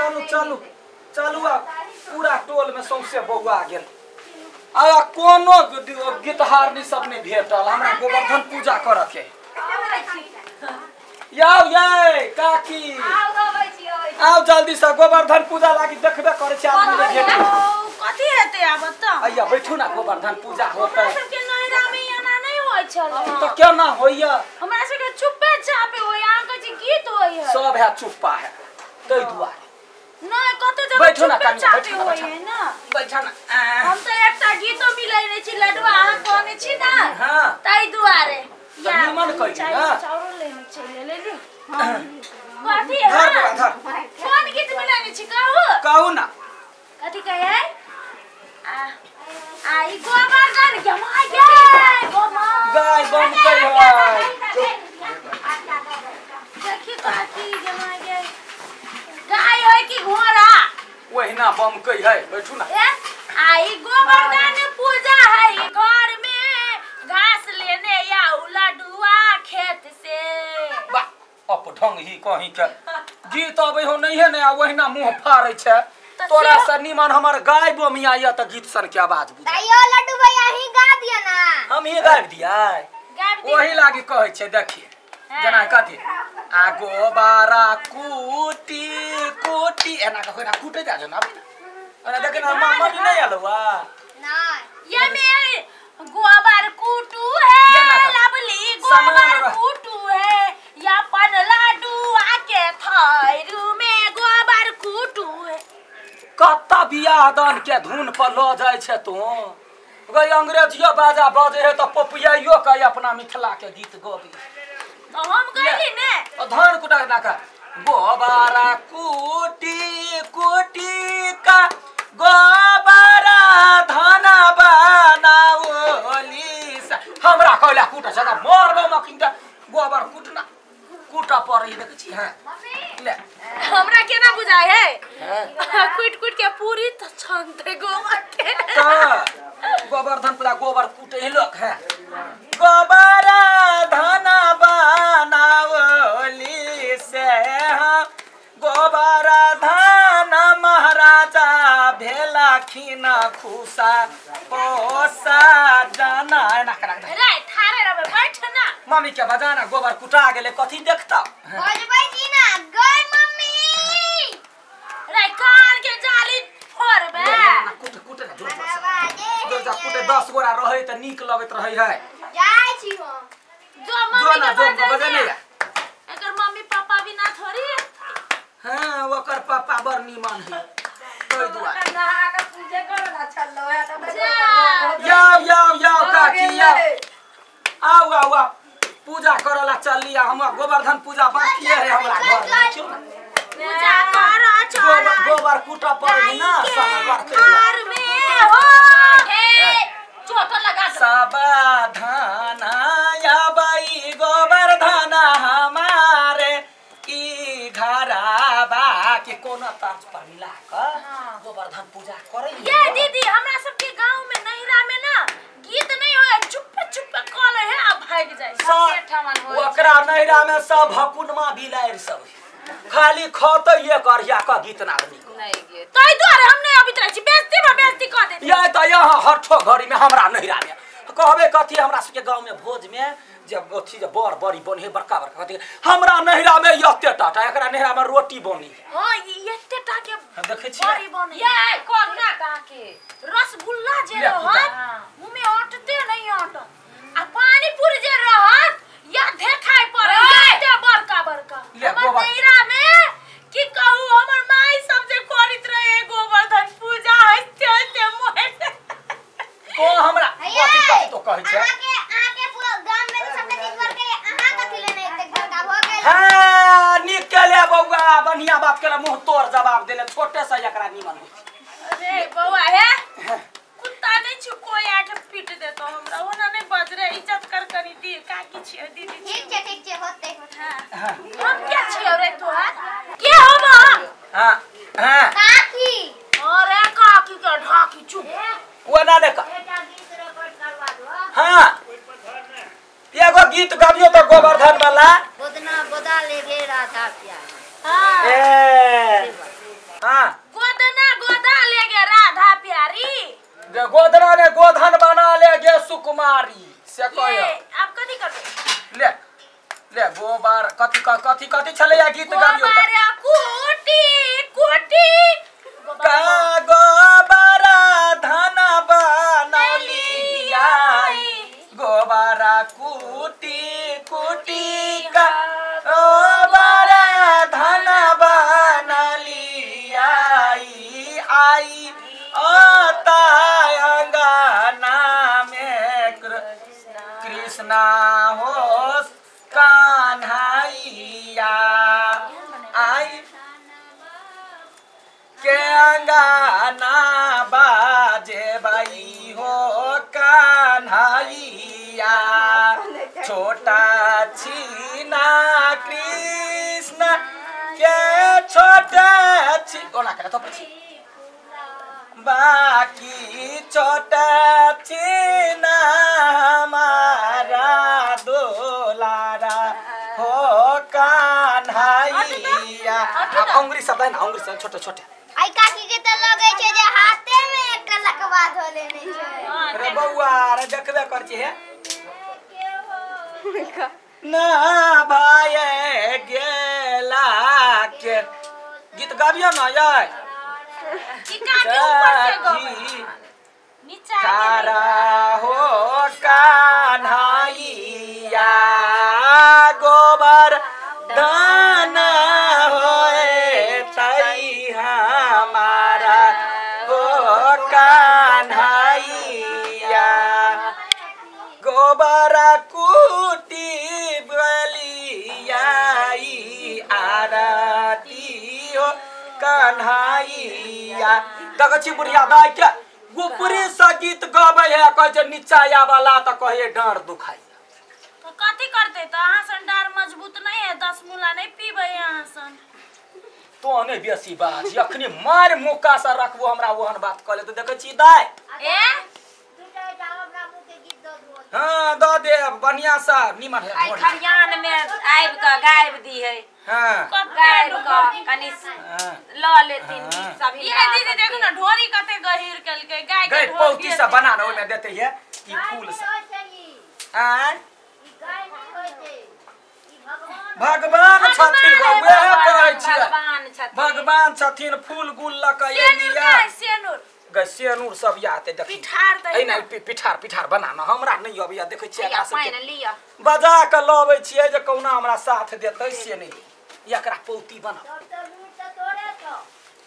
चलू चलू चलू आ पूरा टोल में सौंसे बौआ गेल आ कोनो गीतहारनी सब नहीं भेटल हमरा गोवर्धन पूजा करऽ के। याओ ये काकी आओ जल्दी से गोवर्धन पूजा लागी देखबे करे छै आदमी नहीं भेटल। कथी हेतै आब त? आइया बैठू ना गोवर्धन पूजा होतै। हमरा सबके नैहरा में एना नहीं होय छल। त केना होइया? हमरा सबके चुप्पे चापे होय, अहाँ कहै छी गीत होय है। सब है चुप्पा है तै दुआरे नहीं कते जगह चुप्पे चापे होय है ना। बैठा ना। हम त एकटा गीतो मिलै नै छी लडुआ अहाँ कहने छी ना। हां तै दुआरे त निमन कहि ना। चाउर लेने चले ले ली। कथी है? कोन गीत मिलै छी कहू? कहू ना। कथी कहै है? आ ई गोवर्धन गमा गए गोमा गाय बम कहि है। देखी काकी गमा गए गाय होय कि घोड़ा? ओहिना बम कहि है। बैठू ना। आई गोवर्धन पूजा है घर में घास लेने आऊ लडुआ खेत से। वाह अपढंग ही कहीं के गीत अबै हो नहीं है ने आ ओहिना मुंह फाड़ै छै। तोरा से निमन हमर गाय बोमिया या त गीत सन के आवाज बुझ। तैयो लड्डू भैया ही गा दिया ना। हम ही गाबि दिया ओही लागी कहै छै। देखिए जना कथी आ गोबारा कुटी कुटी एना के होइना कुटे जा जो ना अरे देख ना मम्मी नहीं आलो वा नहीं ये में गोबर कुटू है लवली गोबर कुटू है या पन लाडू आके थारू में गोबर कुटू है। कत्ता बियाह दान के धुन पर ल जाय छै तू गई अंग्रेजियो बाजा बजे है त पपियाइयो के अपना मिथिला के गीत गबी। तो हम गइली ने धान कुटा ना का गोबारा कुटी कुटी का गोबारा धाना बनाओली हमरा कहला कुटा छ त मरबो मकिन के गोबर कुटना कुटा परै देखै छी। हां ले हमरा केना बुझाय है कुट कुट के पूरी त छनते गोबर के त गोवर्धन पूरा गोबर कुटे लोक है गोबर धाना बनाओली से गोबर धान महाराजा भेला खिना खुसा पोसा जाना एना करा रे थारे रहे बैठ ना मम्मी के बजाना गोबर कुटा गेले कथी देखता बजबै छी ना गई मम्मी रे कान के जाली फोड़बे कुट कुट ना जोर जोर जा कुटे 10 गोरा रहे त नीक लगैत रहे है। जाय छी हम जो मम्मी के बजने एकर मम्मी पापा भी ना थोड़ी। हां ओकर पापा बड़ नीमन है तोय दुआरे नहा के पूजा करला छल्लो है त याओ याओ याओ काकी याओ आओ आओ आओ पूजा करला चल लिया हम गोवर्धन पूजा बाकी है हमरा घर में पूजा कर चल गोबर कुटा पड़े ना सब घर में हो ए चोट लगा सावधान या बाई गोवर्धन हमारे ई घरबा के कोनो ताज पर मिला क गोवर्धन पूजा करे। ये दीदी हमरा सब के गांव में नैहरा में ना गीत नहीं होय चुप चुप कॉल है आ भाग जाय ओकरा नैहरा में सब हकुनमा बिलाइर सब खाली खतै एक अरिया क गीत नादनी नहीं गीत तै दुआरे हम नहीं अबित रहै छी बेइज्जती में बेइज्जती क देत। ये त यहाँ हरठो घड़ी में हमरा नैहरा में कहबे कथी हमरा सबके गांव में भोज में जब अथी जे बड़ बड़ी बनी है बड़का बड़का कथी हमरा नैहरा में एते टाटा एकरा नैहरा में रोटी बनी। हां एते टा के हम देखै छी बड़ी बनी ये कोना के रसगुल्ला जे रहत मुंह में अटते नहीं अटत आ पानी पूरी जे रहत या देखाय पड़े एते बड़का बड़का। हमर नैहरा में की कहू हमर माई सब जे करैत रहे गोवर्धन पूजा हस्ते हस्ते मोहे तो हमरा कथी कथी तो कहै छै अहाँ के पूरा गाम में सबटा चीज भर के अहाँ कथी लेने एते बड़का भ गेल। हां नीक केले बौआ बढ़िया बात केले मुंह तोड़ जवाब देले छोटे से एकरा निमन होइ। अरे बौआ हे कुत्ता नहीं छु कोई आके पीट देतो हमरा ओना नहीं बज रे इज्जत कर करी दी काकी छियो दीदी ठीक छै होते। हां हम के छियो रे तोहार के हम? हां हां काकी अरे काकी के ढाकी चुप ओना ने का हां एगो गीत गाबियो त गोवर्धन वाला गोदना गोदा ले गे राधा प्यार। हां ए सुकुमारी से कह आप कथि करबै ले ले गोबर कथि कथि कथि छलैया गीत गाबियो गोबर कुटी कुटी का गोबर धन बनलिया गोबर कुटी कुटी का गोबर धन बनलिया आई आता अंगना में कृष्णा हो कान्हैया आई के अंगना बाजे भाई हो कान्हैया छोटा छीना कृष्ण के छोटा छी ओना के तो पछि बाकी छोटा छीना हमारा दुलारा हो कान्हैया अब अंगुरी सब है ना अंगुरी सब छोटे छोटे आई काकी के त लगै छै जे हाथे में एकटा लकवा धो लेने छै रे बौआ रे देखबे कर छी हे ना भाई गेला के गीत गाबियो ना यार की काकी ऊपर से गबै नीचा तारा हो कान्हैया गोबर दान होए तई हमारा हो कान्हैया गोबर कुटी बलिया आरती हो कान्हैया देखै छी बुढ़िया दाइ के ऊपरी से गीत गबै है कहै छै नीचा आबला त कहे डाँड़ दुखाइ तो कथि करते त अहाँ सन डाँड़ मजबूत नहीं है 10 मुला नहीं पीबै अहाँ सन तो नहीं बेसी बात अखनी मार मौका से रखबो हमरा ओहन बात कहले तो देखै छी दाइ ए हां the they बढ़िया से निमन है आई खरियान में आबि क गाबि दी है हां गाबि क कनी ल लेथिन गीत सब ये दीदी देखो ना ढोरी कते गहीर केलकै गाय के गई पौती से बना ना ओइ में देते है ई फूल से आय भगवान छथिन वएह कहै छियै भगवान छथिन फूल गुल ल के एलिया सेनुर गै सेनुर सब याते देखी पिठार दै एना पिठार पिठार बनाना हमरा नहीं अबैया देखै छियै एकरा सब पानि लिअ बजा के लबै छियै जे कौना हमरा साथ देतै से नहीं एकरा पौती बना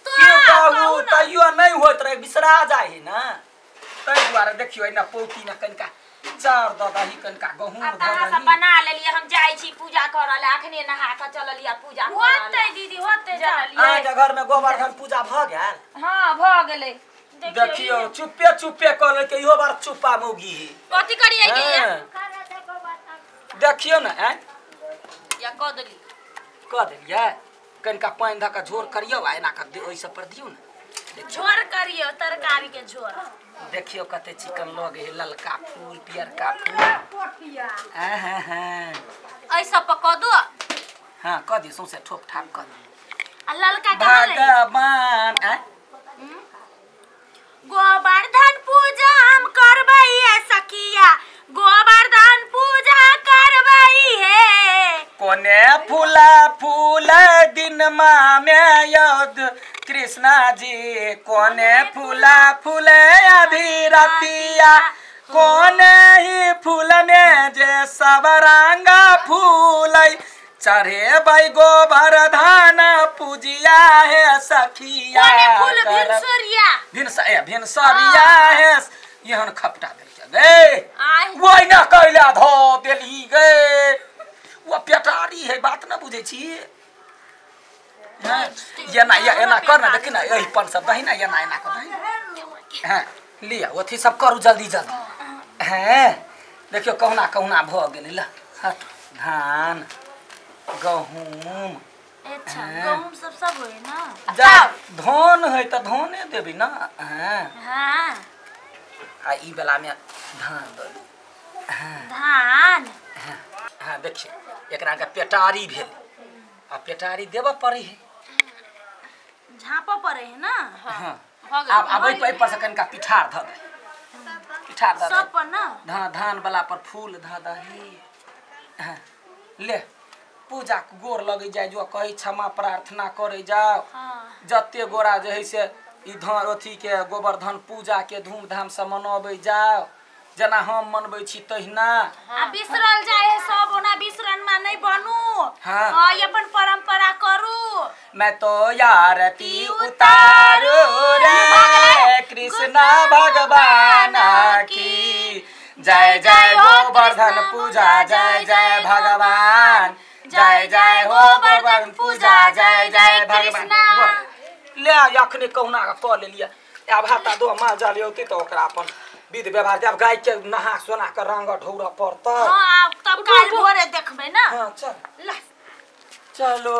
के कहू तैयो नहीं होइत रहे बिसरा जाइ है ना तै दुआरे देखियो एना पौती ना कनिका चार the दही कनिका गहूम the दही सब बना लेलियै हम जाइ छी पूजा करऽ ले अखने नहा के चललियै पूजा करऽ होतै दीदी होतै चललियै अहाँके घर में गोवर्धन पूजा भ गेल हां भ गेलै देखियो चुप्पे चुप्पे कह लेलकै इहो बार चुप्पा मौगी है कथि करियै के देखियो ना हैं या क देली क देलियै कनिका पानि ध के झोर करियो आ एना के ओइ सब पर दियौ ना झोर करियो तरकारी के झोर देखियो कते चिकन लगे है ललका फूल पियरका फूल हां हां ऐसा पर क दो हां क दियो सौंसे ठोप ठाप क दियो आ ललका कहाँ ले भगवान आ गोवर्धन पूजा हम करबै है सखिया गोवर्धन पूजा करबै है कोने फूला फूल दिन मामे यद कृष्णा जी कोने फूला फूले आधी रतिया कोने ही फूल में जे सब रंगा फूल चढ़े भाई गोवर्धन पूजिया है सखिया कोने फूल भिनसरिया भिनसरिया है एहन खपटा देलकै गे ओहि ना कैला धो देलही गे वो पेटारी है बात न बुझै छी एना एना कर ना देखी ना एहि पन सब दही ना एना एना कर दही हां लिया ओथी सब करू जल्दी जल्दी हैं देखियो कहुना कहुना भ गेलै ल हट धान गहूम अच्छा गहूम सब सब होय ना जा धान है त धाने देबी ना हां हां आ ई वाला में धान दो हां धान हां देखियो एकरा के पेटारी भेल आ पेटारी देबऽ पड़ै है झाँपऽ पड़ै है ना। हाँ, अब अब पर से कनिका पिठार धऽ दे। पिठार द सब पर ना। हाँ धान वाला पर फूल ध दही। हाँ, ले पूजा के गोर लगे जाय जो कही क्षमा प्रार्थना करे जाओ। हाँ। जते गोरा जे है से ई धान अथी के गोवर्धन पूजा के धूमधाम से मनबै जाओ, जेना हम मनबै छी तहिना। आ बिसरल जाय है सब, ओना बिसरन में नहीं बनू। हाँ। हाँ, अपन परंपरा करू। मैं तो आरती उतारू रे कृष्णा भगवान की जय जय गोवर्धन पूजा जय जय भगवान जय जय हो गोवर्धन पूजा जय जय भगवान। ले अखने कहुना कऽ लेलियै। आब हाथा दो माल जाल औतै तऽ ओकरा अपन विध व्यवहार जब गाय के नहा सोना के रंग ढौरा पड़तै। हाँ, तब काल्हि भोरे देखबै ना। हाँ चल ला चलो।